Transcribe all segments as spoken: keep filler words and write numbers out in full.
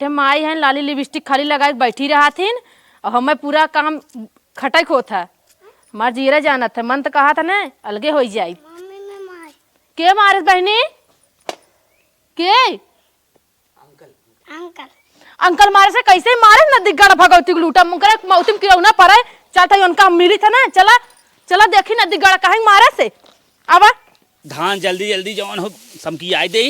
माई हैं, लाली लिपस्टिक खाली लगाए के बैठी रहत हीं, और हमें पूरा काम खटक होत है। हमार जीरा जानत है, मन तो कहत है ना, अलगे होइ जाई। के मारे बहिनी? के? अंकल। अंकल मारे से कैसे मारे? नदी गड़ भगवती के लूटा, मुकरे मौतिम किरौना पड़े। चल था उनका हम मिली था ना, चला, चला देखी नदी गड़ कहीं मारे से। आवा। धान जल्दी जल्दी जौन हो समकियाए दे,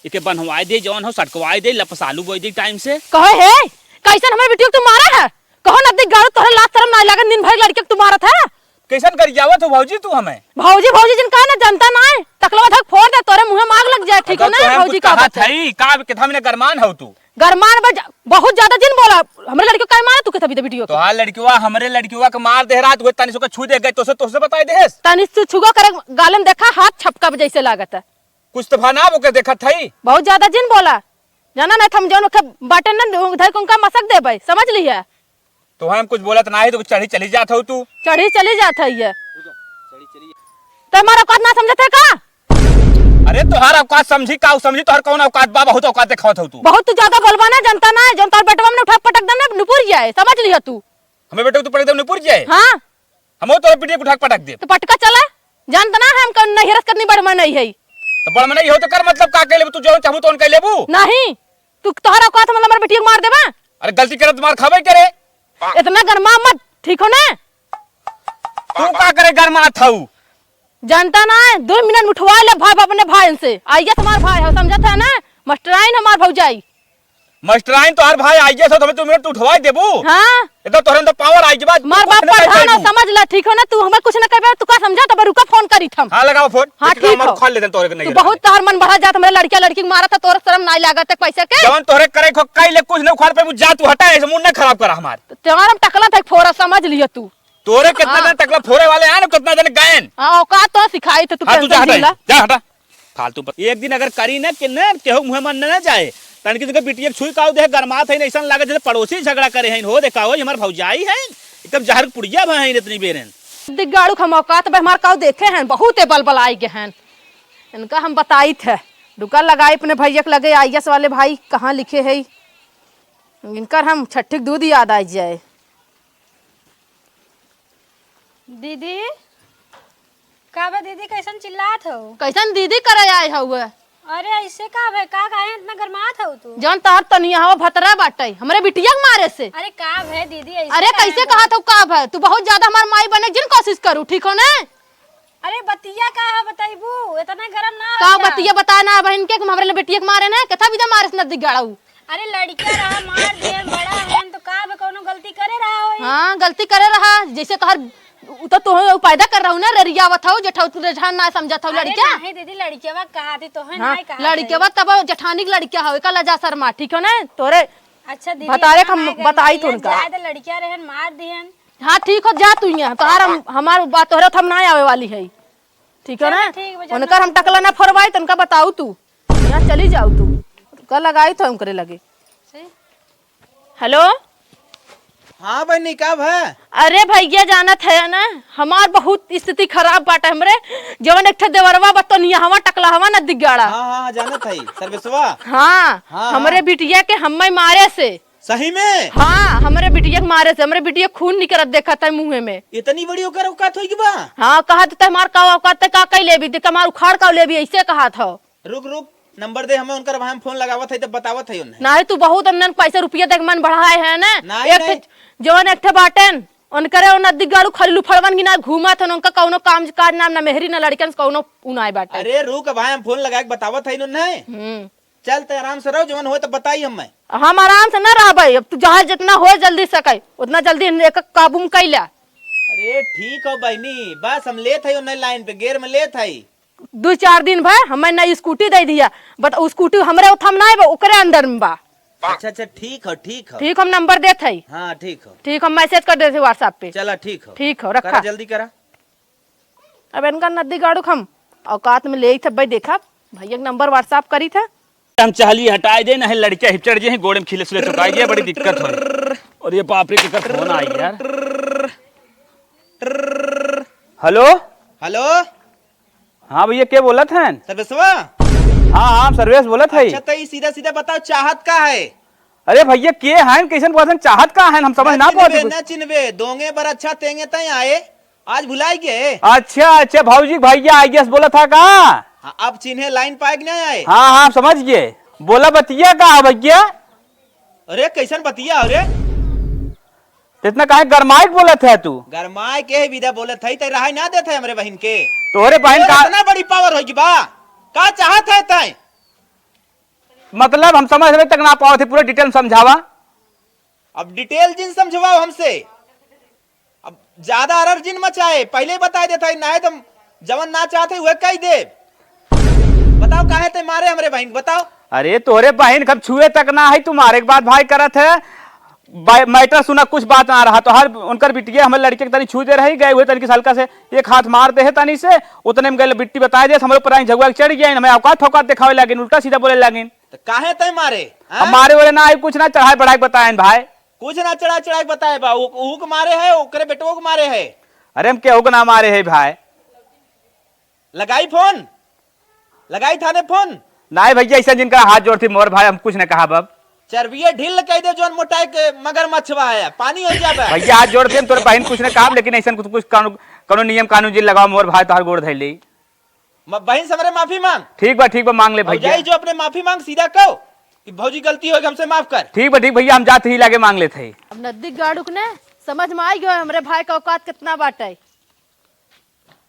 एके बन्हवाए दे, जौन हो सटकवाए दे, लपसालू बोई दे टाइम से। कहे हे, कैसन हमारे बिटिया के तू मारा है? कहो नदी गाड़ू, तोहरे लाज शरम नाहीं लागत, दिन भर लड़के के तू मारत है। कैसन करी जावत हो भौजी तू हमें? भौजी, भौजी जिन कहा ना जनता नाहीं, टकलवा धक फोड़ दे, तोरे मुँहे में आग लग जाए, ठीक हो अगर ना? तोहे हम भौजी कुछ का कहत बात है। हई, का कितना में गरमान हो तू? गरमान बज-, बहुत ज्यादा जिन बोला, हमरे लड़के का मारा तू के तभी तो बिटिया के। तोहार लड़किवा हमरे लड़किवा के मार दे रात, वो तनी से ओके छू दे गए, तोसे, तोसे बताई देहेस। तनी से छुगो करे, गालन देखा, हाथ छपका जैसे लागत है। कुछ तो भा ना ओके देखत हई। बहुत ज्यादा जिन बोला, जाना नहीं, हम जौन ओके बाटे न, उधर को उनका मसक देबे, समझ लिया। तो हम कुछ बोलत ना है, तो चढ़ी चली जात हो तू। चढ़ी चली जात है ये। तो हमारा औकात ना समझत है का? अरे तोहार औकात समझी का, समझी तोहार कौन औकात बा? बहुत औकात देखावत हो तू। बहुत तू ज्यादा बोलबा ना, जनता ना है, जौन तोहार बेटवा में उठा पटक देना, नुपुर जाए, समझ लिया तू। हमें बेटे तू पटक दे, नुपुर जाए। हाँ। हमो तोरे पिटिया उठा के पटक दे। तो पटका चला, जानत ना है हम कौन नहीं हेरस करनी बड़ मनई है। तो बड़ मनई हो तो कर, मतलब का कह लेबू तू, जौन चाहबू तौन कह लेबू। नहीं, तू तोहरा औकात मतलब हमारे बेटिया के मार देबा। अरे गलती करे तो मार खाबे करे। इतना गरमा मत, ठीक हो ना? तू का करे गरमात हऊ? जानता ना है, दो मिनट में उठवा ले भाई अपने भाई से। आइए तुम्हार भाई हो, समझत है ना? मास्टराइन हमार भौजाई। मास्टराइन तोहार भाई आइए सो, तुम्हें दो मिनट तू उठवाई देबू? हाँ। इतना तोहरे अंदर पावर आई के बाद मार तू बाप कुछ नहीं कर प्रधान हो, पाएबू। समझ ला, ठीक हो ना? तू हमें कुछ न कहबे, तू का समझा? तब रुका, फोन करी हम। हाँ, लगाओ फोन। हाँ, देखो, ठीक हमार हो। उखाड़ लेते हैं तोहरे के तू नहीं बहुत रहते। तोहर मन बढ़ा जात, हमरे लड़किया लड़की के मारत है, तोहरे शर्म नाई लागत है पैसे के? जवन तोहरे करे खो, कई ले कुछ नहीं उखाड़ पाएबू, जा तू हटा, ऐसे मूड ना खराब करा हमार। तो तोहर हम टकला था, फोरा समझ लियो तू। तोरे कितना हाँ। जन टकला फोरे वाले आए ना, कितना जन गए। हाँ, औकात तो सिखाई थे तू, हाँ, तू जा टेंशन हटा, झेला। जा हटा। फालतू पर एक दिन अगर करी ना कि ना केहू मुँहे मन ना जाए, तन की जगह बिटिया के छुई काऊ देह गरमात है, ऐसा लगे जैसे पड़ोसी झगड़ा करे हैं। हो देखा हो, ये हमार भौजाई है, एकदम जहर के पुड़िया भा है इतनी बेरन। दिग्गाड़ू हम औकात बे हमार काऊ देखे हैं, बहुत ए बल बल आई गए हैं। इनका हम बताई थे, रुका लगाई अपने भैया के लगे, आईएएस वाले भाई कहाँ लिखे है, इनकर हम छठी के दूध याद आ जाए। दीदी, का बा दीदी, कैसन चिल्लात हो? कैसन दीदी करे आए हउए? अरे ऐसे का भे, का काहे इतना गरमात हो तू? जौन तोहर तनिया हवा भतरा बाटे, हमरे बिटिया के मारे से। अरे का भे दीदी, ऐसे अरे काहे कैसे बोल- कहत हो का भे? तू बहुत ज्यादा हमार माई बने जिन कोशिश करू, ठीक हो ना? अरे बतिया का है बताइबू, इतना गरम ना हो का जा। बतिया बताए ना बहन के, हमरे ले बिटिया के मारे ना, कथा बिदा मारे से नदी गड़ाऊ। अरे लड़का रहा, मार दिहन, बड़ा हन, तो का बे, कौनो गलती करे रहा होई? हाँ, गलती करे रहा, जैसे तोहर, उ तो तोहे पैदा कर रहू ना, रेरियावत हऊ, जेठौत रेझान ना समझत हऊ अरे लड़का। नहीं दीदी, लड़केवा कहा थी, तोहे हाँ, नहीं कहा लड़केवा थी। तब जेठानी के लड़का हऊ, एका लजा शर्मा, ठीक हो ना? तोरे अच्छा दीदी, भतारे इतना हम ना बताई गलती थोन है, का। जाए तो लड़किया रहन, मार दिहन। हाँ, ठीक हो, जा तू यहाँ, तोहार हम, हमार बात तोहरे हम ना आवे वाली है, ठीक हो चलो, ना? ठीक बा, उनकर हम टकला ना फोरवाई, तो उनका बताऊ तू। यहाँ चली जाऊ तू। का लगाई था उनकरे लगे। सही। हेलो। हाँ बहनी, का भा? अरे भैया, जानत है ना, हमार बहुत स्थिति खराब बाटे। हमरे जवन एक ठे देवरवा बा, तो नियहवा टकलहवा न दिगाड़ा। हाँ, हाँ, जानत है, सर्वेसवा। हाँ, हाँ, हमरे हाँ। बिटिया के हम्मे मारे से। सही में? हाँ, हमरे बिटिया के मारे से, हमरे बिटिया खून निकरत देखत है मुँहे में। इतनी बड़ी ओकर औकात होई के बा? हाँ, कहत त हमार का औकात, ते का कई लेबी, ते हमार उखाड़ का लेबी, ऐसे कहत हो। रुक, रुक, नंबर दे हमें उनकर, वहाँ हम फोन लगावत है, तब बतावत है उन्हें। नाही, तू बहुत उन्हन पैसा रुपया देख मन बढ़ाए है ना। नाही, एक ठे नाही। जवन एक ठे बाटेन, उनकरे उन नदी गाड़ू खली लुफड़वन की ना घूमत हन, उनका कौनो काम काज ना, ना मेहरी, ना लड़कन से कौनो उनाए बाटे। अरे रुक, अब हम फोन लगा के बतावत है उन्हें। हम्म। चल, ते आराम से रहो, जवन होए तब बताई हमें। हम आराम से ना रहबे, अब तू जहाँ जितना होए जल्दी सके, उतना जल्दी एक काबू में कैला। अरे ठीक हो बहनी, बस हम लेत है उन्हें लाइन पे, गेर में लेत है। दू चार दिन भर हमें नई स्कूटी दे दिया, बट उ स्कूटी हमरे उथम ना बा, ओकरे अंदर में बा। अच्छा, अच्छा, ठीक हो, ठीक हो। ठीक, हम नंबर देत हई। हाँ, ठीक हो। ठीक, हम मैसेज कर देत हई WhatsApp पे। चला, ठीक हो। ठीक हो, करा, रखा। जल्दी करा। अब इनका नदी गाड़ू हम औकात में ले थे भाई, देखा भैया के नंबर WhatsApp करी था। हम चहली हटाई दे, नहीं लड़किया हिपचड़ जे हैं, गोड़े में खिले सुले चुकाई दे, बड़ी दिक्कत हो। और ये बाप रे, केकर फोन आई यार। हेलो। हेलो। हाँ भैया, के बोलत हैं? सर्वेसवा? हाँ, हाँ, सर्वेश बोलत है। अच्छा, तो ये सीधा सीधा बताओ, चाहत का है? अरे भइया, के हैं, कइसन बोलत हैं, चाहत का हैं, हम समझ ना पावत कुछ। ना चिन्हबे, दोंगे बर अच्छा तेंगे तय आए, आज भुलाई गए। अच्छा, अच्छा, भौजी, भइया, आई गेस बोलत हा का? हाँ, अब चिन्हे लाइन पाए कि नहीं आए? हाँ, हाँ, समझ गए। बोला, बतिया का है भइया? अरे, कइसन बतिया हो रे? इतना काहे गरमाइक बोलत है तू? गरमाइक एह विधा बोलत है, तै रहाई ना देत है हमरे बहिन के। तोहरे बहिन का इतना बड़ी पावर होइगी बा? का चाहत है तै? मतलब हम समझ में तक ना पावत है, पूरा डिटेल में समझावा। अब डिटेल जिन समझवाओ हमसे, अब ज्यादा अरर जिन मचाए, पहिले ही बताइ देत है, नाहीं तो जवन ना चाहत है, उहे कहि देब। बताओ, काहे तै मारे हमरे बहिन, बताओ। अरे, तोहरे बहिन कब छुए तक ना है, तू मारे के बात भाई करत है। बा-, मैटर सुना, कुछ बात ना रहा, तो हर उनकर बिटिया हमरे लड़के के तनी छू दे रही, गए हुए तनी के हल्का से एक हाथ मार दे है तनी से, उतने में गए बिट्टी बताइ दे, हमरे ऊपर आई झगुआ के चढ़ गया, हमें औकात फौकात दिखावे लागिन, उल्टा सीधा बोले लागिन। तो काहे तै मारे, हाँ? अब मारे वाले ना आई, कुछ ना चढ़ाए बढ़ाए के बताएन भाई। कुछ ना चढ़ा चढ़ा के बताए बा, उ, उ के मारे है, ओकरे बेटवो के मारे है। अरे हम केहू के ना मारे है भाई। लगाई फोन, लगाई थाने फोन। नाहीं भइया, ऐसा जिनका हाथ जोड़त ही मोर भाई, हम कुछ न कहब अब। चरबिये ढील कइ दे, जौन मोटाई के मगरमच्छ बा है, पानी होइ जाबे। भइया हाथ जोड़त ही, हम तोरे बहिन कुछ न कहब, लेकिन ऐसा कुछ, कुछ कानून, कानून नियम कानून जिन लगाओ मोर भाई, तोहार गोड़ धइली। म-, बहिन से हमरे माफी मांग। ठीक बा, ठीक बा, मांग ले भइया। भौजाई जो अपने माफी मांग, सीधा कहो कि भौजी गलती होइ गई, हमसे माफ कर। ठीक बा, ठीक भइया, हम जात ही लागे मांग लेत ही। अब नद्दी गाड़ुक ने समझ में आइ गयो हमरे भाई का औकात कितना बाटे।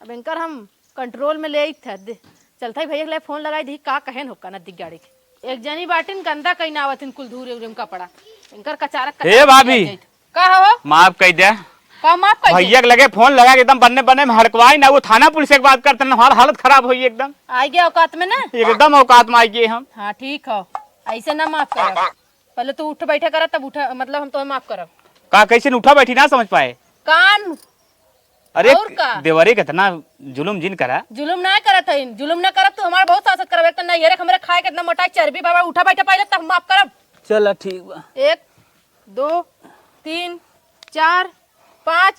अब इनकर हम कंट्रोल में लेइत है। दे-, चलत ही भइया के ले फोन लगाई दी, का कहेन होका नद्दी गाड़ी के। एक जनी बाटिन गंदा कइन आवत इन कुल धूरे उरे में कपड़ा। इनकर कचारक हे कचारक भाभी। किया जाइत। का हो? माफ कइ दे। का माफ कइ दे? भइया के लगे फोन लगा के एकदम बन्ने बन्ने में हड़कवाई ना, वो थाना पुलिस के बात करते ना, हमार हालत खराब होई एकदम। आइ गए औकात में ना? एकदम औकात में आइ गए हम। हाँ, ठीक हो, ऐसे ना माफ करो। पहले तू उठ बैठे करा, तब उठा, मतलब हम तुम्हें माफ करब। का, कैसे न उठा बैठी, ना समझ पाए? कान अरे और का? देवरे, कितना जुलुम जिन करा। जुलुम ना करत हईन, जुलुम ना करत, तू हमार बहुत सासत करब। एक तो नैहरे के हमरे खाए के इतना मोटाई चर्बी बाबा, उठा बैठा पहिले तब माफ करब। चला ठीक बा। एक, दो, तीन, चार, पाँच,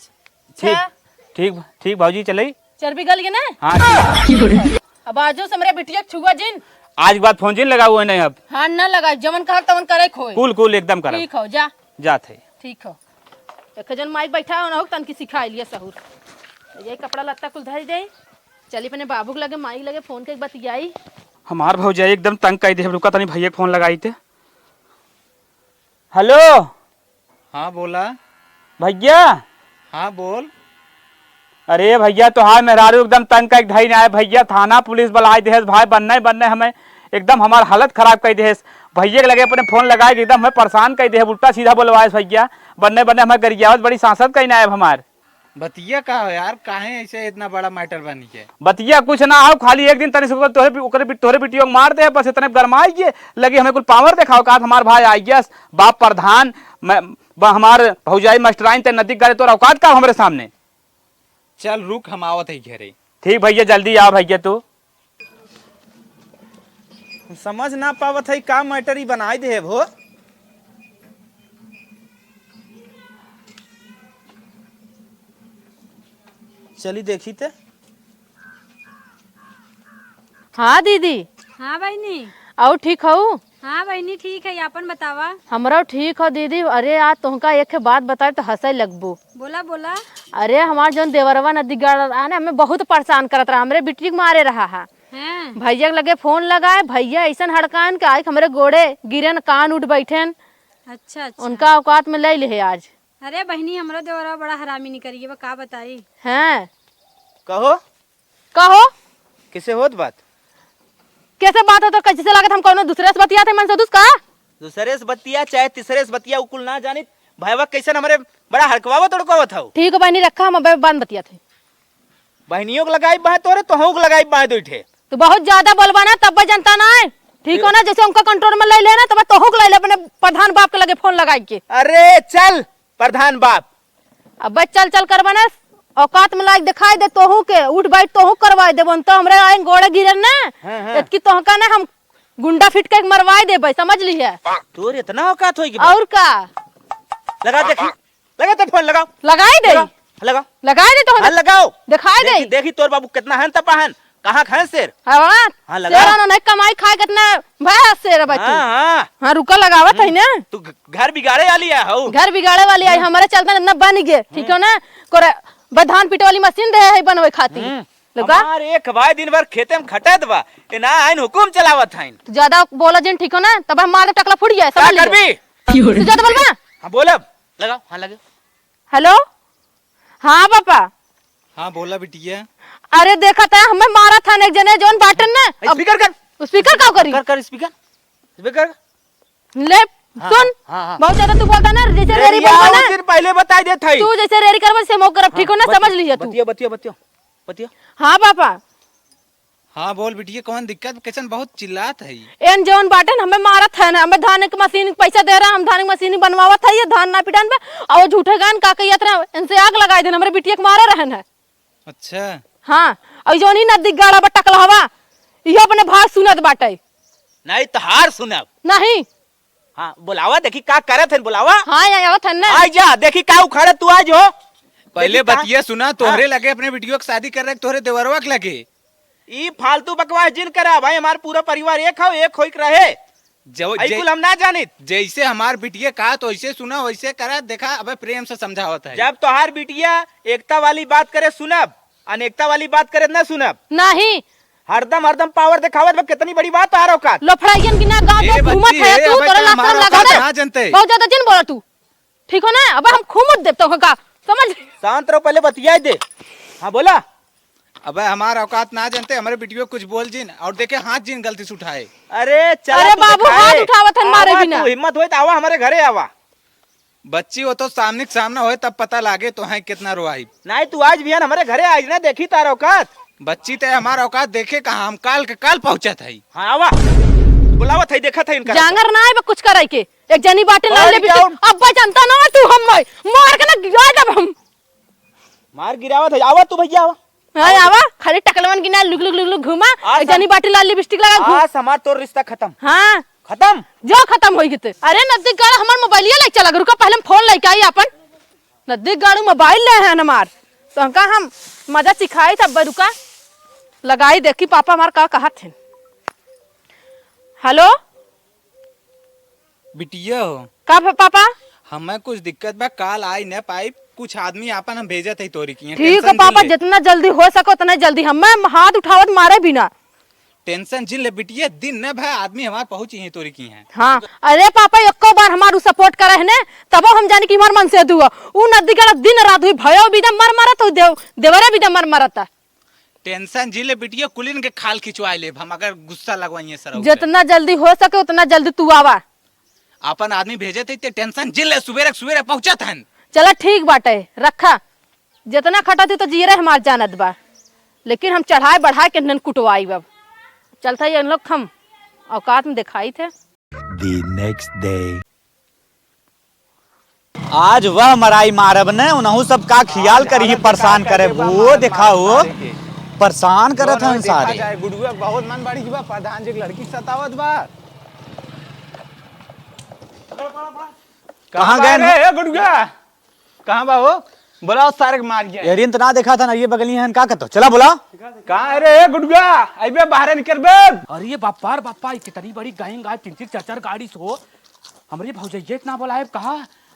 ठीक, छह। ठीक, ठीक भौजी चलई। चर्बी गल गए ना? हाँ, ठीक। अब आजो से हमरे बिटिया के छुआ जिन। आज के बाद फोन जिन लगाऊ है नहीं अब। हाँ, ना लगाई, जवन कहब तवन करे के होई। कुल, कुल एकदम करब। ठीक हो, जा। जात है। ठीक हो। एक जन माइक बैठा हो ना हो, तनकी सिखाई लिया सहूर। ये कपड़ा लत्ता कुल धर दे। चली अपने बाबू के लगे, माई के लगे फोन के बतियाई। हमार भौजाई एकदम तंग कइ दे, रुका तनी भैया के फोन लगाई थे। हेलो। हाँ, बोला। भैया। हाँ, बोल। अरे भैया, तोहार मेहरारू एकदम तंग कइ धई ना है भैया, थाना पुलिस बुलाए देहस भाई, बन्ने बन्ने हमें एकदम हमार हालत खराब कइ देहस। भैया के लगे अपने फोन लगाए के एकदम हमें परेशान कइ देहस, उल्टा सीधा बोलवाएस भैया, बन्ने बन्ने हमें गरियावत बड़ी सांसत कइ ना है हमार। बतिया का हो यार, काहे ऐसे इतना बड़ा मैटर बनी के? बतिया कुछ ना हो, खाली एक दिन तनी से ओकरे बि-, ओकरे बि-, तोहरे बिटियो के मार दे, बस इतने गरमाई के लगे हमें कुल पावर देखाओ का, हमार भाई आई गया, बाप प्रधान, मैं, बा-, हमार भौजाई मास्टराइन ते नदी गाड़े, तोर औकात का हमरे सामने? चल रुक, हम आवत है घरे। ठीक भैया, जल्दी आ भैया तू। हम समझ ना पावत है का मैटर ई बनाई दे हो। चली देखी ते। हाँ दीदी। हाँ बहिनी। अउ ठीक हऊ? हाँ बहिनी ठीक है, आपन बतावा। हमरो ठीक हो दीदी। अरे आज तोहका एक बात बताए तो हंसे लगबू। बोला बोला। अरे हमार जौन देवरवा नदी गाड़ रहा ना, हमें बहुत परेशान करत रहा, हमरे बिटिया के मारे रहा है। हैं? भैया के लगे फोन लगाए, भैया ऐसन हड़कान के आइक हमरे गोड़े गिरेन, कान उठ बैठेन। अच्छा अच्छा। उनका औकात में ले ले आज। अरे बहिनी, हमरो देवरवा बड़ा हरामी निकरी बा, का बताई। हैं? कहो। कहो। कैसे होत बात? कैसे बात हो तो कैसे लागत, हम कौनो दूसरे से बतियात है मन से दूस का? दूसरे से बतिया चाहे तीसरे से बतिया, उ कुल ना जानित। भैया कैसन हमरे बड़ा हड़कवावत उड़कवावत हौ। ठीक है बहिनी, रखा, हम अबे बाद में बतियात है। बहनियों के लगाई बाय तोरे, तोहू के लगाई बाय दुइठे। तू बहुत ज्यादा बोलबा ना, तब जनता ना है। ठीक हो ना, जैसे उनका कंट्रोल में ले लेना, तब तोहू के ले ले अपने प्रधान बाप के लगे फोन लगाई के। अरे चल प्रधान बाप। अबे चल चल करबा ना, औकात में लाइक दिखाई दे तोहू के, उठ बैठ तोहू करवाई देबो, तो हमरे आइन गोड़े गिरन ना, हाँ, हाँ। इतकी तोहका ना हम गुंडा फिट के मरवाई देबे, समझ लिहे। तोर इतना औकात होई कि और का? लगा देखी, लगा ते फोन लगाओ। लगाई दे। लगा, लगा। लगाई दे तो हाँ, लगाओ। दिखाई दे। देखी, देखी तोर बाबू कितना हन तपा हन। कहाँ खाए शेर? हवा? हाँ, लगा। शेर आना नहीं, कमाई खाए कितना भया शेर बा तू। हाँ, हाँ। हाँ, रुका, लगावत है ना। तू घ-, घर बिगाड़े वाली है, हऊ। घर बिगाड़े वाली आई, हमारे चलते इतना बन गए, ठीक हो ना? कोरा, बधान पीटे वाली मशीन दे है बनवे खातिर। हम्म। लगा? हमार एक भाई दिन भर खेते में खटत बा, ए ना आइन हुकुम चलावत हइन। तू ज्यादा बोला जिन, ठीक हो ना? तब हम मार दे टकला फूट जाए, का समझ लीजिए। करबी? तू ज्यादा बोलबा? हाँ, बोलब। लगाओ, हाँ, लगे। हेलो, हाँ पापा। हाँ, बोला बिटिया। अरे देखा था, हमें मारा था ना एक जने जौन बाटन ना। ए, अब स्पीकर कर। स्पीकर का करी? कर, कर स्पीकर। स्पीकर। ले, हाँ, सुन। हाँ, हाँ। बहुत ज्यादा तू बोलता ना, जैसे ए, रेरी या बोलता ना। उस दिन पहले बताई देत हई। तू जैसे रेरी करबा, से मौका करब, ठीक हो ना, हाँ, समझ बतिया, लिया तू। बतिया, बतिया, बतिया, बतिया। हाँ पापा। हाँ, बोल बिटिया, कौन दिक्कत? कैसन बहुत चिल्लात है? एन जौन बाटन हमें मारत है ना, हमें धान के मशीन के पैसा दे रहा, हम धान के मशीन बनवावत है, ये धान ना पिटान बा, और वो झूठे गान का कहियत रहे, इनसे आग लगाई देन, हमरे बिटिया के मारे रहन है। अच्छा। हाँ, और जौन ही नदी गाड़ा बा टकलहवा, इहो अपने भार सुनत बाटे। नहीं, तहार सुनब। नहीं। हाँ, बोलावा, देखी का करत हन, बोलावा। हाँ, यहाँ आवत हन ना। आ जा, देखी का उखाड़त तू आज हो। पहले देखी का बतिया सुना, हाँ। तोहरे लगे अपने बिटिया के शादी कर रहे, तोहरे देवरवा के लगे। ई फालतू बकवास जिन करा भाई, हमार पूरा परिवार एक हो, एक होइक रहे। जब, आई जै-, कुल हम ना जानित। जैसे हमार बिटिया कहा तो वैसे सुना, वैसे करा। देखा, अबे प्रेम से समझावत है। जब तोहार बिटिया एकता वाली बात करे सुनब, अनेकता वाली बात करे ना सुनब। नहीं। हरदम, हरदम पावर दिखावत बा, कितनी बड़ी बात तोहार औकात। लफड़ाइयन की ना गाँव ए में घूमत बच्ची, है ए, तू, अबे तोरा का लाज हमार शरम औकात लागत है? ना जनते। बहुत ज्यादा जिन बोला तू। ठीक हो ना? अब हम खूब मत देब तो का, समझ? शांत रहो, पहले बतियाए दे। हाँ, बोला। अबे हमार औकात ना जनते, हमरे बिटियो कुछ बोल जिन, और देखे हाथ जिन गलती से उठाए। अरे, चला अरे तू बाबू, दिखाए। हाथ उठावत हन मारे आवा, बिना। तू हिम्मत होए तो आवा, हमरे घरे आवा। बच्ची, वो तो सामने के सामने होए, तब पता लागे तो है कितना रोआई। नहीं, तू आज बिहान हमरे घरे आई ना, देखी तार औकात। बच्ची, ते हमार औकात देखे कहाँ, हम काल के काल पहुँचत है। हाँ, आवा, बुलावत है, देखत है इनका। जांगर ना आए बा कुछ करे के। एक जनी बाटे लाल और लिपस्टिक। क्या? अब्बा जनता ना तू हम मार के ना गिरा देब हम। मार गिरावत है, आवा तू भैया, आवा। हाँ, आवा, खाली टकलवन की ना लुक, लुक, लुक, लुक घूमा। आज एक जनी हम बाटे लाल लिपस्टिक लगा घूम। आज हमार तोर रिश्ता खत्म। हाँ। खत्म? जो खत्म होई गते। अरे नजदीक गाड़ा हमार मोबाइलिया ले चला, रुका, पहले हम फोन लेके आई अपन। नजदीक गाड़ू मोबाइल ले हैं हमार। तो हमका हम मजा सिखाई था, रुका। लगाई देखी पापा हमार का कहत हैं। हेलो? बिटिया हो। का भ-, पापा? हमें कुछ दिक्कत बा, काल आई न पाई, कुछ आदमी आपन हम भेजत है तोरी की। ठीक है पापा, जितना जल्दी हो सको उतना जल्दी। हमें हाथ उठावत मारे बिना। टेंशन जिन ले बिटिया, दिन न भर आदमी हमार पहुँची है तोरी की हैं। हाँ, अरे पापा, एको बार हमार उ सपोर्ट करे है ने, तबो हम जानी कि हमार मन से दुआ। उ नदी गला दिन रात हुई भयो बिना मर मरत हो, देव-, देवरे बिना मर मरता। टेंशन जिन ले बिटिया, कुलिन के खाल खिंचवाए लेब हम, अगर गुस्सा लगवाइए सरऊ से। जितना जल्दी हो सके उतना जल्दी तू आवा। आपन आदमी भेजे थे, ते टेंशन जिन ले, सुबेरे सुबेरे पहुँचत हन। चला ठीक बाटे, रखा। जितना खटा तू तो जीरे हमार जानत बा, लेकिन हम चढ़ाए बढ़ाए के नन कुटवाई अब। चलता ये लोग हम औकात में दिखाई थे। The next day। आज वह मराई मारब ने, उनहु सब का खियाल करिही, परेशान करे। वो देखा हो, परेशान करत हन सारे। गुडुआ बहुत मन बाड़ी बा, प्रधान जी के लड़की सतावत बा। कहाँ गए रे, ए गुडुआ? कहाँ बा हो? बुलाओ सारे के मार गया। एरियन तो ना देखा था ना, ये बगलिया हन, का कहतो? चला बुला। कहाँ है रे, ए गुडुआ? अइबे बाहरे निकल बे। अरे बापा रे बापा, ये कितनी बड़ी गैंग है, तीन तीन चार चार गाड़ी से हो। हमरे भौजैया इतना बोलाए, कहा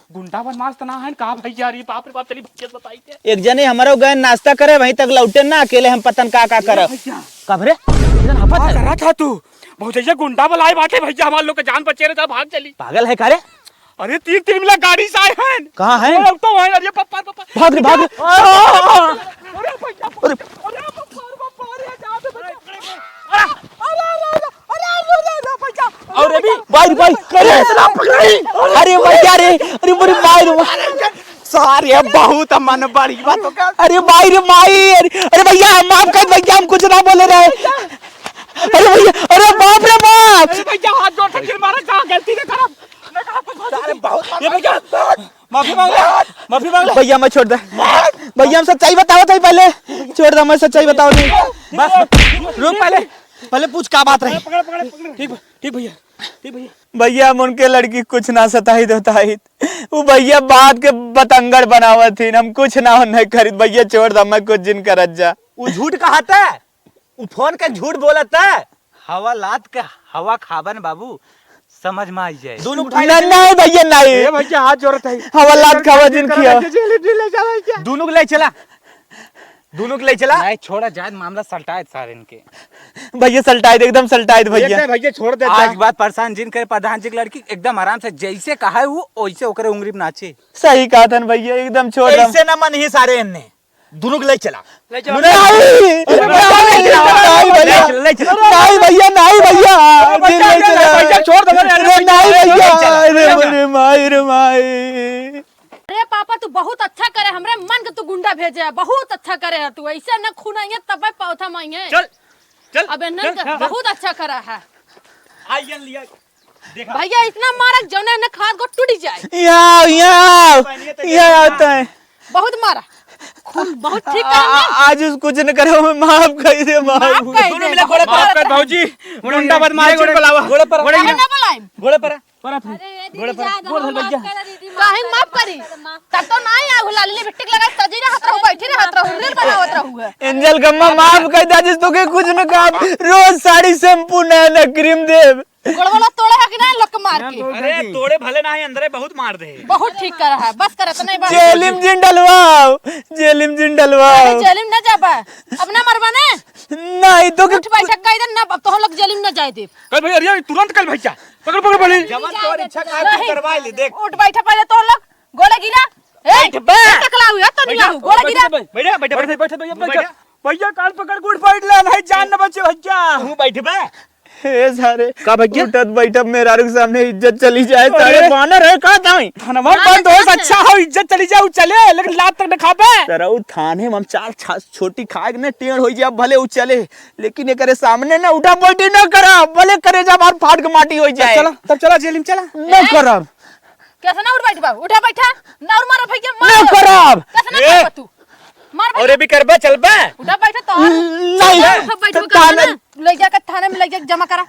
गुंडा बदमाश तो ना है, कहा भैया? अरे बाप रे बाप, चली भैया से बताई थे। एक जने हमारो गए नाश्ता करे, वहीं तक लौटे ना, अकेले हम पतन का का करब। भैया। कब रे? इधर हपत है। करा था तू? भौजैया गुंडा बोलाए बाटे भैया, हमार लोग के जान बचे रहे, भाग चली। पागल है का रे? अरे तीन तीन मिला गाड़ी से आए हैं। कहाँ हैं? अरे तो वहीं, अरे पप्पा, पप्पा। भाग रे, भाग रे। अरे भैया, अरे। अरे पप्पा, अरे पप्पा, अरे जान से बचा। अरे, अरे, अरे, अरे, अरे, अरे, अरे, भैया। अरे अभी भाई, भाई, अरे इतना पकड़ाई। अरे भैया रे, अरे मेरी माई रे। सारे बहुत मन बड़ी बात हो गया। अरे माई रे माई, अरे, अरे भैया, हम माफ कर भैया, हम कुछ ना बोले रहे। अरे भैया, अरे बाप रे बाप। अरे भैया, हाथ जोड़ के फिर मारा, कहा गलती ना करा। सारे बहुत ये भैया, माफी मांग ले, माफी मांग ले। भैया, मैं छोड़ दे। भैया, हम सच्चाई बतावत है पहले। छोड़ दे, मैं सच्चाई बतावत है। बस, रुक पहले, पहले पूछ का बात रही। पकड़, पकड़, पकड़। ठीक, ठीक भैया, ठीक भैया। भैया, हम उनके लड़की कुछ ना सताई धोताई। वो भैया बात के बतंगड़ बनावत ही, हम कुछ ना नहीं खरीद। भैया, छोड़ दे, मैं कुछ जिन करत जा। वो झूठ कहा था। उ फोन के झूठ बोलत है। हवा लात के हवा खाबन बाबू, समझ में आई जाए। दोनों उठाई ना, ले। नहीं भैया, नहीं। ए भैया, हाथ जोड़त है। हवा लात खावा जिन खिया। ले चला भैया। दोनों के ले चला। दोनों के ले चला। नहीं, छोड़ा जाए, मामला सलटाए सारे इनके। भैया, सलटाए दे, एकदम सलटाए दे भैया। देते हैं भैया, छोड़ देते आज हैं। बात परेशान जिन करे, प्रधान जी की लड़की एकदम आराम से जैसे कहा है वो, वैसे ओकरे उंगली पे नाचे। सही कहा था भैया, एकदम छोड़ दम। ऐसे ना मन ही सारे इनने। दोनों के ले चला। ले चला। नहीं, अरे, नहीं, नहीं, नहीं भैया। ले चला, ले चला। नहीं भैया, नहीं भैया। अरे, दिल ले चला। भैया, छोड़ दे, अरे, अरे, नहीं भैया। ले चला, अरे, ले चला। अरे, माई रे माई। अरे पापा, तू बहुत अच्छा करे, हमरे मन के तू गुंडा भेजे है, बहुत अच्छा करे है तू। ऐसे न खून आइए तब पौथा माइए। चल, चल, अब इन्हन चल, के चल। बहुत अच्छा करा है। आइए लिया। देखा। भैया, इतना मारा जौने ने खाद को टूट जाए। यहाँ, यहाँ, यहाँ आता है। बहुत मारा। खून बहुत ठीक आ, कर आ, आज उस कुछ न करो, मैं माफ कर दे, माफ माफ कर दे। दोनों मिला घोड़े पर। माफ कर भौजी, गुंडा बदमाश को लावा। घोड़े पर। घोड़े पर। काहे ना बुलाइम? घोड़े पर। पर। अरे, ये दीदी, गोड़ पर। जा दो, गोड़ धर माफ भैया। कर दे, दीदी, काहे माफ करी? तब तो ना आया, लाली लिपस्टिक लगा, सजी रहत रहू, बैठी रहत रहू, रील बनावत रहू है। एंजल कम्मा, माफ कर दे, आज तोके कुछ न कहा। रोज साड़ी, शैम्पू, नया नया क्रीम देब। गोड़ वाला तोड़े है कि ना, लक मार के? अरे, तोड़े भले ना है, अंदरे बहुत मार दे। बहुत ठीक कर रहा है, बस कर, इतना ही बात। जेलिम जिन डलवाओ, जेलिम जिन डलवाओ। अरे, जेलिम ना जाबा, अब ना मरबा ने? नहीं, तोके उठ बैठक कर दे ना, अब तो हम लोग जेलिम ना जाए दे। कल भैया, अरे, तुरंत कल भैया। पकड़, पकड़, पकड़। जवन तोर इच्छा का तू करवा ले, देख। उठ बैठा पहले तो लोग, गोले गिरा। ए, बैठ बे। ए, टकला हुआ, तो नहीं बैठा, आऊ, गोले गिरा। बैठ, बैठ, बैठ, बैठ, बैठ, बैठ। बैठ। भैया, कान पकड़ के उठ बैठ ले, नहीं जान न बचे भैया। तू बैठ बे। ए सारे, का भैया? उठत बैठब मेहरारू के सामने इज्जत चली जाए अरे सारे। बानर है का ताई? धनवा बंद हो, अच्छा हो, इज्जत चली जाए, उ चले, लेकिन लात तक न खाबे। सरऊ थाने में हम चार छा-, छोटी खाए के ने टेढ़ हो जाए, भले उ चले, लेकिन एकरे सामने ना उठा बैठी ना करा, भले करेजा बाहर फाट के माटी हो जाए। चला, तब चला जेल में चला। ना करब। कैसे ना उठ बैठबा? उठा बैठा, ना और मारा भैया, ना मार। करब। कैसे ना ए। करबा तू? मार भैया। और ये भी करबा, चलबा? उठा बैठा तो और। नहीं। उठा बैठा, थाने। ले जाके थाने में ले जाके जमा करा।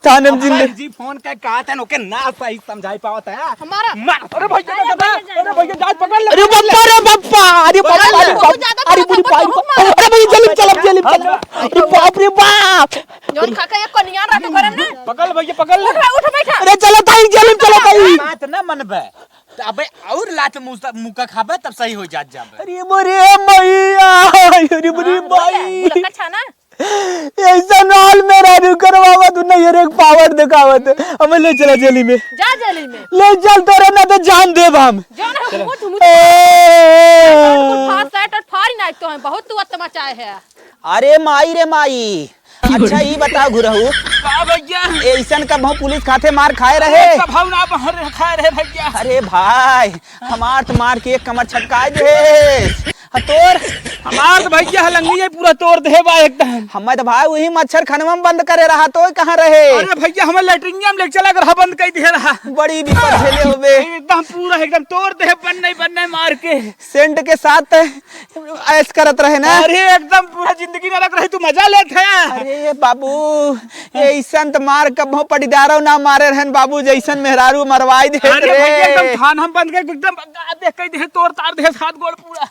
थाने में जिंदे। जी फोन के कहा था, ओके ना सही समझाई पावत है। हमारा। मार। अरे भैया, अरे भैया, अरे भैया, जान पकड़ ले। अरे बप्पा रे बप्पा, अरे बप्पा, अरे बहुत ज्यादा अरे मारा, बुरी बहुत भाई, मारा। अरे भैया, जेल में चल, जेल में चल। अरे बाप रे बाप। जौन खा के एक कनिया रह तो करे ना। पकड़ भैया, पकड़ ले। उठ, उठ बैठा। अरे चलो ताई, जेल में चलो ताई। बात ना मनबे। तो अबे और लात मुस-, मुक्का खाबे तब सही हो जात जाबे। अरे मोरे मैया, अरे मोरे हाँ, बोले, भाई। बोले, अच्छा ना? ऐसा नाल मेरा रू करवावा तू नहीं, एक पावर दिखावत। हमें ले चला जेली में। जा जेली में। ले चल तोरे ना तो जान देब हम। जान हम मुँह धुमुत ए। फाड़, फाड़ ना तो है, बहुत तू अत्तमा चाहे है। अरे माई रे माई, अच्छा ई बताओ घुरहू, का भैया? ऐसन कबहू पुलिस खाते मार खाए रहे? कबहू ना मार खाए रहे भैया। अरे भाई, हमार तो मार के एक कमर छटकाए दे। हाँ, तोर? हमार तो भैया हलंगी है, पूरा तोड़ दे बा एकदम। हमें तो भाई वही मच्छर खानवा में बंद करे रहा, तो कहाँ रहे? अरे भैया, हमें लेटरिंग में लेके चला कर बंद कर दिया रहा। बड़ी विपद झेले होबे। एकदम पूरा एकदम तोड़ दे, बन नहीं, बन नहीं मार के। सेंट के साथ ऐश करत रहे ना? अरे एकदम पूरा जिंदगी नरक रही, तू मजा लेत है। अरे बाबू, ऐसन त मार कबहू पटीदारो ना मारे रहन बाबू, जैसन मेहरारू मरवाई दे अरे रे। भैया, एकदम थान हम बंद कर एकदम देख कह दे, तोड़ तार दे हाथ गोड़ पूरा।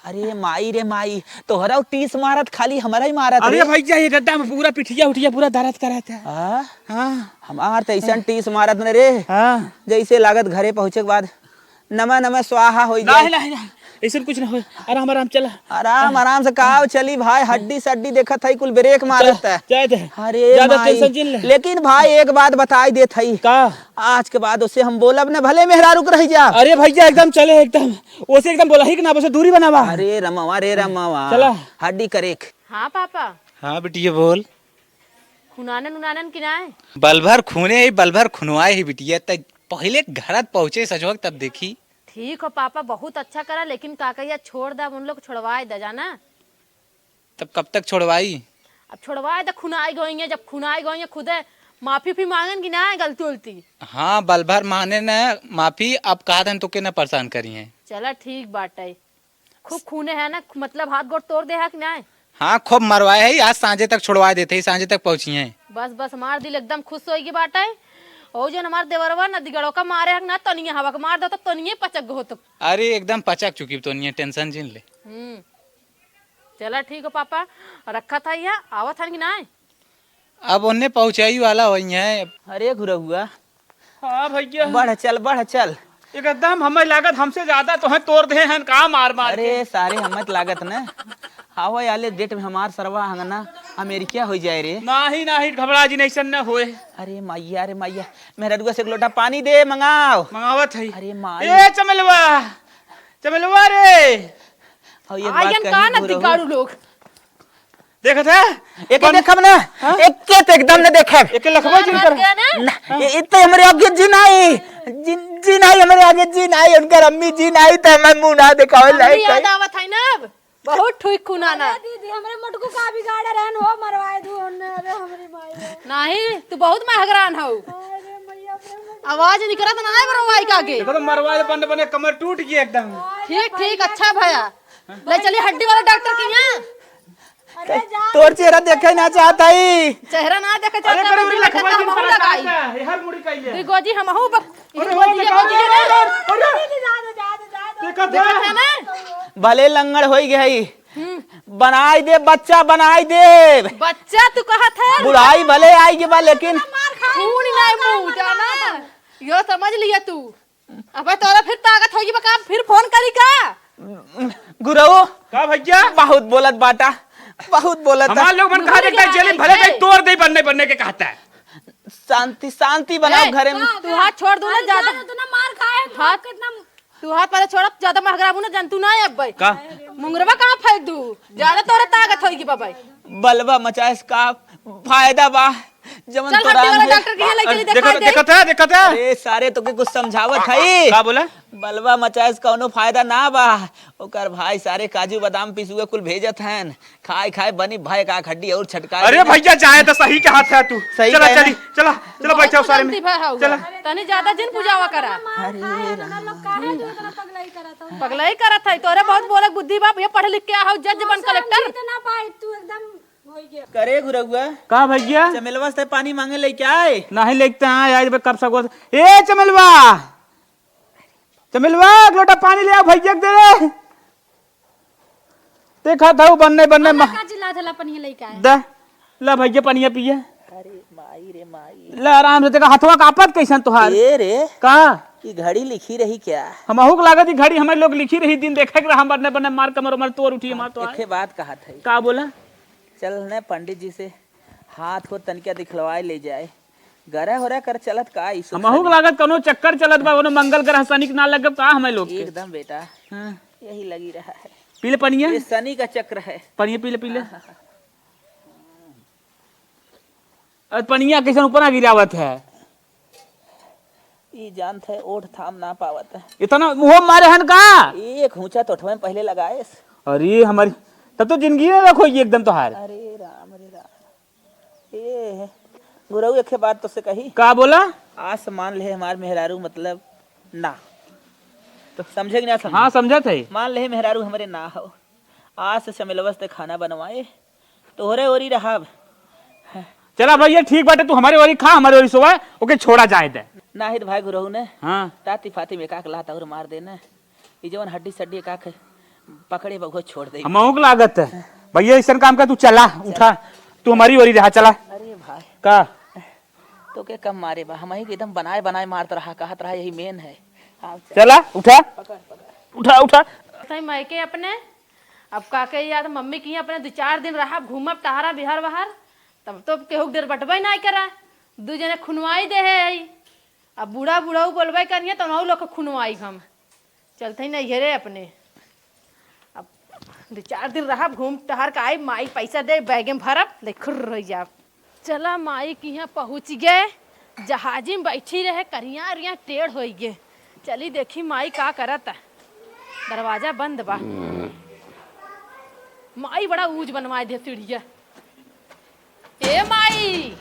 अरे माई रे माई, तोहरा उ टीस मारत, खाली हमरा ही मारत अरे रे। भैया, ये गड्ढा में पूरा पिठिया उठिया पूरा दर्द करत है। हाँ? हाँ। हमार त ऐसन टीस मारत न रे। हाँ। जैसे लागत घरे पहुँचे के बाद नमः नमः स्वाहा होई जाए। नहीं, नहीं, नहीं, ऐसन कुछ ना होए। आराम, आराम चला। आराम, आराम से का चली भाई, हड्डी सड्डी देखत है, कुल ब्रेक मारत है। जाए दे। अरे ज्यादा माई। टेंशन जिन ले। लेकिन भाई, एक बात बताई देत हई। का? आज के बाद उसे हम बोलब न, भले मेहरारू के रह जा। अरे भैया, एकदम चले, एकदम। उसे एकदम बोला ही कि ना, उसे दूरी बनावा। अरे रमवा रे रमवा। चला। हड्डी करेक। हाँ पापा। हाँ बिटिया, बोल। खुनानन उनानन कि नाय? बल भर खूने ही, बल भर खुनवाए ही बिटिया। त पहिले घरत पहुँचे सजवक, तब देखी। ठीक हो पापा, बहुत अच्छा करा, लेकिन का कहिया छोड़ दा, उन लोग छोड़वाए दा, जाना। तब कब तक छोड़वाई? अब छोड़वाए दा, खुनाई गई है, जब खुनाई गई है खुदे माफी भी मांगन कि ना गलती उलती। हाँ, बल भर माने न माफी, अब कहा दन तोके न परेशान करी है। चला ठीक बाटे। खूब खूने है ना, मतलब हाथ गोड़ तोड़ दे है कि नाय? हाँ, खूब मरवाए है, आज सांझे तक छोड़वा देते ही, सांझे तक पहुँची हैं। बस, बस, हमार दिल एकदम खुश होइगी बाटे। और जो हमार देवरवा नदीगढ़ों का मारे है ना, तनिया हवा के मार दो तो तनिये पचक गो होतो। अरे, एकदम पचक चुकी तनिये, टेंशन जिन ले। हम्म। चला ठीक हो पापा, रखा था यह, आवत हन कि नाय? अब ओन्ने पहुँचाई वाला होई हैं। अरे घुरहुआ। हाँ भइया। बढ़ चल, बढ़ चल। एकदम हमें लागत हमसे ज्यादा तोहे तोर देहे हैं का मार मार के। अरे सारे हमें तो लागत न। हवा वाले डेट में हमार सरवा अंगना अमेरिका होइ जाए रे। नाही, नाही, घबरा जिन, अइसन न होए। अरे माइया, अरे माइया, मेहररुआ से एक लोटा पानी दे, मंगाओ। मंगावत है। अरे माई। ए चमेलवा, चमेलवा रे। और एक बात आइगन कही का न घुरहुआ। दिगाड़ू लोग। देखत है? एके बन- देखब ना, हाँ? एके तो एकदम न देखब। एके लखबा जिन कर। ना, ये, ये तो हमरे आगे जी नाही, जी, जी नाही, हमरे आगे जी नाही, उनकर अम्मी जी नाही, तो हमें मुँह ना देखावे अम्मी लायक है। याद आवत है ना अब, बहुत ठुक खुनाना। अरे दीदी, हमरे मोटकू का बिगाड़े रहन हो, मरवाए दू उन्हें, अरे हमरी माई रे। नाही, तू बहुत महगरान हो। अरे मैया, अरे मैया। आवाज निकलत ना है बरवाई का के। देखो तो मरवाए बने बने कमर टूट गई एकदम। ठीक, ठीक, अच्छा भया। ले चली हड्डी वाला डॉक्टर के यहाँ। अरे जा। तोर चेहरा देखे ना चाहत हई। चेहरा ना देखे अरे चाहत करे हई, मुड़ी लखवा देखत जी हमहू पर लगाई। का है? हर मुड़ी कइले। दुई गोजी हमहू बक-, अरे दुई हो गोजी बेटा, देखत अरे, हई। अरे, अरे। देखत देखत है। है ना? भले लंगड़ होई गई, हम्म। बनाई दे बच्चा, बनाई दे। बच्चा तू कहत है? बुढ़ाई भले आई गई बा, लेकिन खून नहीं मुँह जाना। यो समझ लिया तू। अबे तोरा फिर ताकत होगी बका, फिर फोन करी का? गुरु। का भइया? बहुत बोलत बाटा, बहुत बोलत हमार है। लोग मन कहा देता है, जेल में भले भाई तोड़ दे, बनने, बनने के कहता है। शांति, शांति बनाओ ए, घरे में। तू हाथ छोड़ दो ना, अरे ज्यादा। जाने दो ना, मार खाए, तू हाथ कितना तू हाथ पहले छोड़, ज्यादा महगराबू ना, जानतू ना है अब भाई। का? मुंगरवा कहाँ फेंक दू? ज्यादा तोरा ताकत होगी बाबा। बलवा मचाइस का फायदा बा, जवन चल, तोरा हड्डी वाला में डॉक्टर के यहाँ लेके अरे, देखा देखत है, दे। देखत है, देखत है। अरे, सारे तोके कुछ समझावत हई। का बोला? बलवा मचाइस कौनो फायदा ना बा। ओकर भाई सारे काजू बादाम पिसुए कुल भेजत हन। खाए, खाए बनी भाई का हड्डी और छटका अरे देना। भइया, जाए तो सही के हाथ है तू। सही चला, कहे चली, ना। चला, चला, बहुत बैठा सारे में। कुदंती भा हउआ। चला। तनी ज्यादा जिन बुझावा करा। अरे राम। पगलाई करत है, तोरे बहुत बोलक बुद्धि बा, ये पढ़ लिख के आ हउ, जज बन कलेक्टर। इतना पाई तू एकदम करे गुरउआ। का भइया? चमेलवा से पानी मांगे लेके आए। नहीं लेके आए, आज कब सगो। ए चमेलवा, चमेलवा, एक लोटा पानी ले आ, भइया के दे रे। देखा था, बन्ने, बन्ने हमरा मा-, का चिल्लात हला, पनिया लेके आए। द, ला भइया, पनिया पिया। अरे माई रे माई। ला आराम से, देखा, हथवा कांपत कैसन तोहार। ए रे। का? ई घड़ी लिखी रही क्या? हमहू के लागत, ई घड़ी हमें लोग लिखी रही, दिन देखे के रहा, बन्ने, बन्ने मार कमर, उमर तोड़ उठी, मार तोड़। एके बात कहत है। का बोला? चल ने पंडित जी से हाथ को तनिका दिखलवाए ले जाए। गरा होरा कर चलत का ई सुख हमहू के सनी? लागत कौनो चक्कर चलत बा, कौनो मंगल ग्रह शनि के ना लगे का हमें लोग के? एकदम बेटा, हाँ। यही लगी रहा है। पी ले पनिया। ये शनि का चक्र है। पनिया पी ले, पी ले। हाँ, हाँ, हाँ। अरे पनिया कैसन ऊपर ना गिरावत है? ई जानत है ओठ थाम ना पावत है। इतना मुँह मारे हन का? एक हुंचा तो ओठवे में पहले लगाएस। अरे हमारी, तब तो जिंदगी में रखो ये एकदम तोहार। अरे राम रे राम। ए, गुरऊ, एक बात तोसे कही। का बोला? आज से मान ले हमार मेहरारू मतलब ना। तो समझे कि ना समझे? हाँ, समझत है। मान ले मेहरारू हमरे ना हो। आज से चमेलवा से खाना बनवाए, तोहरे ओरी रहब। चला भइया, ठीक बाटे, तू हमरे ओरी खा, हमरे ओरी सोवा, ओके छोड़ा जाए दे। नाहित भाई गुरऊ ने हाँ। ताती फाती में एक आक लात और मार देना। ई जवन हड्डी सड्डी का खे-, पकड़े बा, उहो छोड़ दे। हमहू के लागत है। भइया, ऐसन काम कर, तू चला, उठा। तू हमारी ओरी रहा, चला। अरे भाई। का? तोके कम मारे बा, हमही के एकदम बनाए, बनाए मारत रहा, कहत रहा, यही मेन है। हाँ, चल। चला, उठा। पकड़, पकड़। उठा, उठा। तई मायके अपने, अब का के यार, मम्मी की अपने दो चार दिन रहब, घूमब, टहरा बिहार बहार, तब तो केहू के डर बटबे नाई करा। दू जने खुनवाई दे है, अब बूढ़ा बूढ़ऊ बोलबे करिए, तो उनहू लोग के खुनवाई हम। चलत ही नैहरे अपने। अब दो चार दिन रहब, घूम टहर के आइब, माई पैसा दे, बैगे में भरब, ले खुर्र होइ जाब। चला, माई के यहाँ पहुँच गए, जहाजी में बैठी रहे, करिया अरिया टेढ़ होइ गए। चली देखी माई का करत है। दरवाजा बंद बा। माई बड़ा ऊँच बनवाए दे सीढ़िया। ए माई,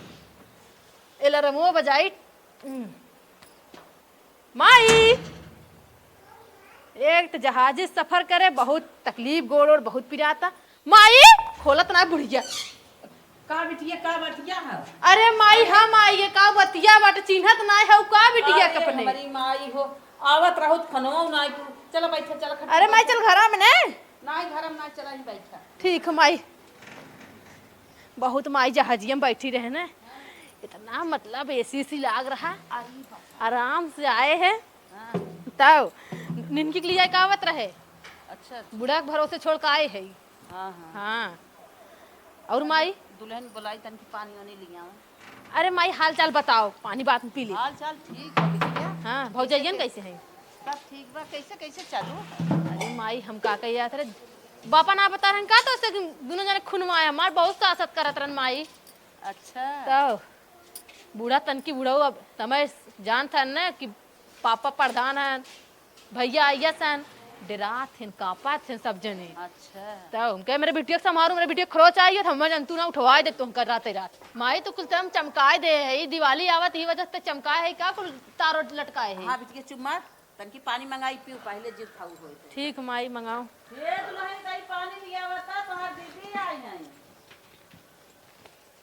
ए लरमो बजाई। माई, एक तो जहाज से सफर करे, बहुत तकलीफ, गोड़ ओड़ बहुत पिराता। माई, खोलत ना बुढ़िया। का बिटिया, का बतिया है? अरे माई, हम आई, ये का बतिया बाटे, चिन्हत ना है, का बिटिया अरे कपने? हमारी माई हो, आवत रहत खनवा ना तू। चला बैठा, चला खटिया अरे माई, बैठा। चल घरा में ने। नाई घर में ना चला ही बैठा। ठीक है माई, बहुत माई जहाजिया में बैठी रहे ना, इतना मतलब एसी सी लाग रहा, अरे बाप। आराम से आए हैं। हाँ। तब निनकी के लिए का आवत रहे? अच्छा, अच्छा। बूढ़ा के भरोसे छोड़ के आए है। हाँ, हाँ। हाँ। और माई? दुल्हन बुलाई, तनकी पानी वानी लियाओ। अरे माई, हाल चाल बताओ, पानी बाद में पी ले। हाल चाल ठीक है बिटिया। हाँ, भौजैयन कैसे हैं? सब ठीक बा। कैसे, कैसे चालू है? अरे माई, हम का कही जात रहे, बापा ना बता रहन का, तो से दुनों जने खुनवाए, हमार बहुत सासत करत रहन माई। अच्छा। तो बूढ़ा तनकी बुढ़ऊ, अब समय जानत है ना कि पापा प्रधान हैं, भैया आइया सन, डेरात हैं, कांपत हैं सब जने। अच्छा। तो उनके मेरे बिटिया के संभारू, मेरे बिटिया खरोच आई है, तो हम जन तू ना उठवाए दे तुमका राते रात। माई तो कुल तम चमकाए दे है, ई दिवाली आवत ही वजह से चमकाए है का, कुल तारो लटकाए है। हाँ बिटिया चुप मार, तनकी पानी मंगाई पीऊ पहले, जिद खाऊ होए तो। ठीक माई मंगाओ। ये दुल्हन कहीं पानी लिया आवता, तोहार दीदी आई हैं।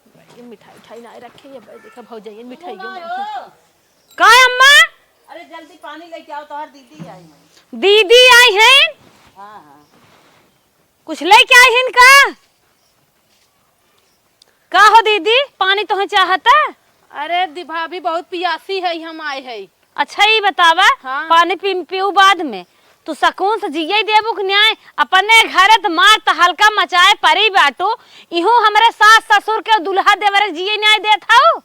भाई, मिठाई उठाई ना रखे, ये भाई देखा भौजाई मिठाई सुनो ना हो। का अम्मा? अरे जल्दी पानी लेके आओ, तोहार दीदी आई हैं। दीदी आई हैं? हाँ, हाँ। कुछ लेके आई हैं का? का हो दीदी, पानी तोहे चाहता? अरे दी भाभी, बहुत पियासी है, हम आए है। अच्छा, ई बतावा, हाँ। पानी पी, पीऊ बाद में, तू सकून से जिये देबू कि न्याय? अपने घरे त मार त हल्का मचाए परी बाटू, इहू हमरे सास ससुर के दुल्हा देवरे के जिये न्याय देत हऊ?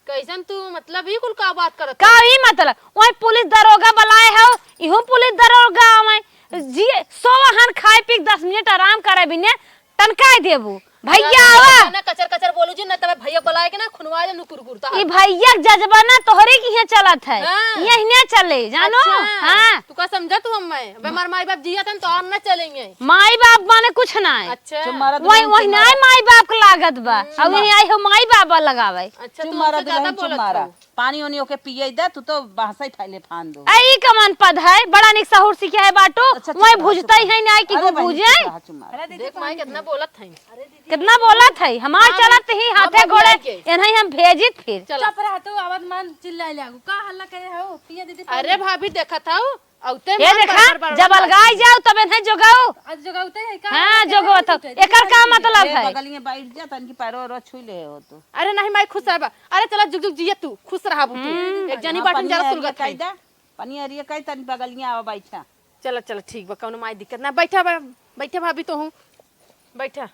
कैसन तू, मतलब, ई कुल का बात करत का हऊ? ई मतलब? वही पुलिस दरोगा बुलाए हऊ, इहू पुलिस दरोगा आवे, जिये सोवहन खाए पी के दस मिनट आराम करे बिने, तनकाय देबू। भैया आवा। ना कचर कचर बोलू जी, ना तबे भैया बुलाए के ना खुनवा दे नुकुर कुर तोहार। ई भैया के जज्बा ना तोहरे की हियां चलत है। हाँ। यही ना चले, जानो? अच्छा। हाँ। तू का समझा तू अम्मा? अबे हमार माई बाप जिया तन तो और ना चलेंगे। माई बाप माने कुछ ना है। अच्छा। चुप मारा वही, दुल्हन, वही चुप ना मारा। माई बाप के लागत बा। हम्म। अब यही आई हो माई बाप लगावे। अच्छा, चुप तू मारा हमसे ज्यादा दुल्हन, चुप बोलत मारा। हो। पानी ओनी ओके पिए दे, तू तो बहसई फैले फान दो। ए, ई कमन पद है? बड़ा निक सहूर सीखे है बाटू। अच्छा, चुप वही रहा, भुजतई चुप रहा। है ना कि अरे बहन, भुजे। चुप रहा, चुप मारा। अरे दीदी, देख माई कितना बोलत है। अरे दीदी, कितना बोलत है? हमार हाँ, चलत ही हाँ, हाथे भाभी गोड़े, आई गई। एनही हम भेजित फिर। चला। चुप रहा तू, आवाज मान चिल्लाए लागू। का हल्ला करे हो? पिया दीदी अरे पानी। भाभी देखत हऊ, औते ये मान देखा, बड़बड़ बड़बड़ जब अलगाई जाऊ तब एनही जोगाऊ। आज जोगाउते है का? हाँ, हल्ला करे जोगावत हो। एकर का मतलब है? बगलिए बैठ जा, तनकी पैरो रो छुई ले हो तू। अरे नहीं माई, खुश रहबा। अरे चला जुग जुग जिया तू, खुश रहबू तू। हम्म। एक जनी हाँ, बाटन पनिया जरा अरिया सुलगत कई है। दा, पनिया अरिया कई, तनी बगलिया आवा बैठा। चला चला ठीक बा, कौनो माई दिक्कत ना। बैठा बा, बैठा भाभी तोहू, बैठा।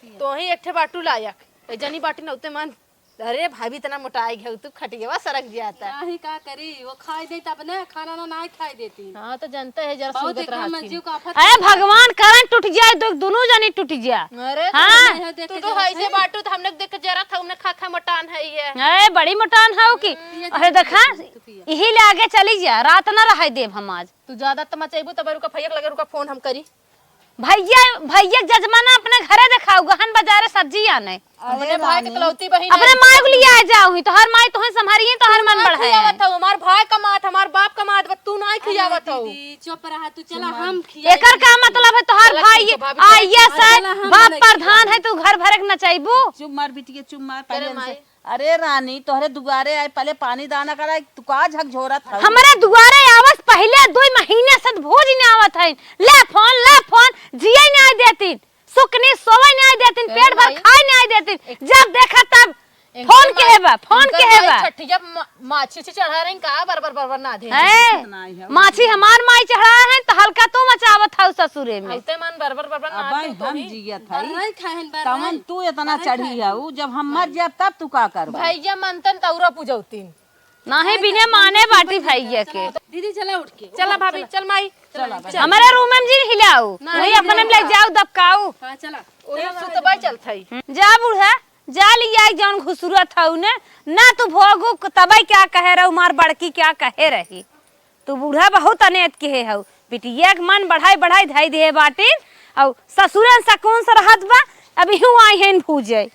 तोही एक ठे बाटू लायक, एक जनी बाटिन औते मन। अरे भाभी इतना मोटाई गया तू, खटियावा सरक जाता। नहीं का करी, वो खाई दे तब ना, खाना ना, ना खाई देती। हाँ तो जानते है जरा बहुत सुलगत एकदम रहत ही। जीव का आफत अरे भगवान, करन टूट जाए तो दोनों जनी टूट जा। अरे हाँ। तू तो है से बाटू, तो हमने देख के जरा था, हमने खा खा मोटान है ये। ए, बड़ी मोटान हऊ कि। हम्म। अरे देखा, तू पिया। यही ले आगे चली जा, रात ना रहे देब हम आज। तू ज्यादा त मचैबू, तब रुका, भैया के लगे रुका, फोन हम करी। भैया, भैया के जजमाना अपने घरे देखाऊ, गहन बाजारे सब्जी आने। अरे अपने भाई के रानी। इकलौती बहिन अपने है। माई के लिए आ जाऊ ही, तोहर माई तोहे संभारी ही, तोहर मन बढ़े। खियावत हऊ, हमार भाई कमात, हमार बाप कमात, बस तू नाई खियावत हऊ। दीदी, चुप रहा तू, चला हम खियाई एकर का मतलब है, तोहर चला, भाई ठीक है, भाभी, आईएएस है, चला, हम बाप बनाई प्रधान खियाई। है, तू घर भरे के नचैबू। चुप मार बिटिया, चुप मार, अरे पहले माई। हमसे अरे रानी, तोहरे दुआरे आए, पहले पानी दाना कराए, तू का झकझोरत हऊ? हमरे दुआरे आवस पहिले दुई महीने से भोज न आवत है। ले फोन, ले फोन, जिए न्याय देतिन, सुकनी सोवे न्याय देतिन, ए पेट भर माई। खाए न्याय देतिन। एक जब देखा तब एक फोन माई, के हेबा, फोन इनकर के माई हेबा। छठिया मा-, माछी से चढ़ा रही का, बर बर बर बर ना दे। हैं? माछी हमार माई चढ़ा है, तो हल्का तू मचावत हऊ ससुरे में। औते मन बर बर बर बर ना अबे दे तो हम ही। जियत हई। बरहई खाहन, बरहई। तवन तू इतना बरहई चढ़ी खाहन। हऊ, जब हम मर जाब तब तू का करबा? भैया मनतन तौरा पूजौतीन। नाही, बिने माने बाटी भैया के। दीदी चला उठ के। चला भाभी, चला। चल माई। चला, चला। हमारे रूम में जिन हिलाऊ, ना, वही ना, अपने में ना। ले जाऊ दबकाऊ। हाँ, चला। ओही चला, सुतबा चला। चलत हई। जा बूढ़ा, जा लिया जौन घुसुरत हऊ ने, ना तू भोगू तबई क्या कहे रहू, मार बड़की क्या कहे रही। तू बूढ़ा बहुत अनेत के हऊ, बिटिया के मन बढ़ाई बढ़ाई धई दे बाटिन, अउ ससुरन सकून से रहत बा, अब इहू आई हैं भूजे।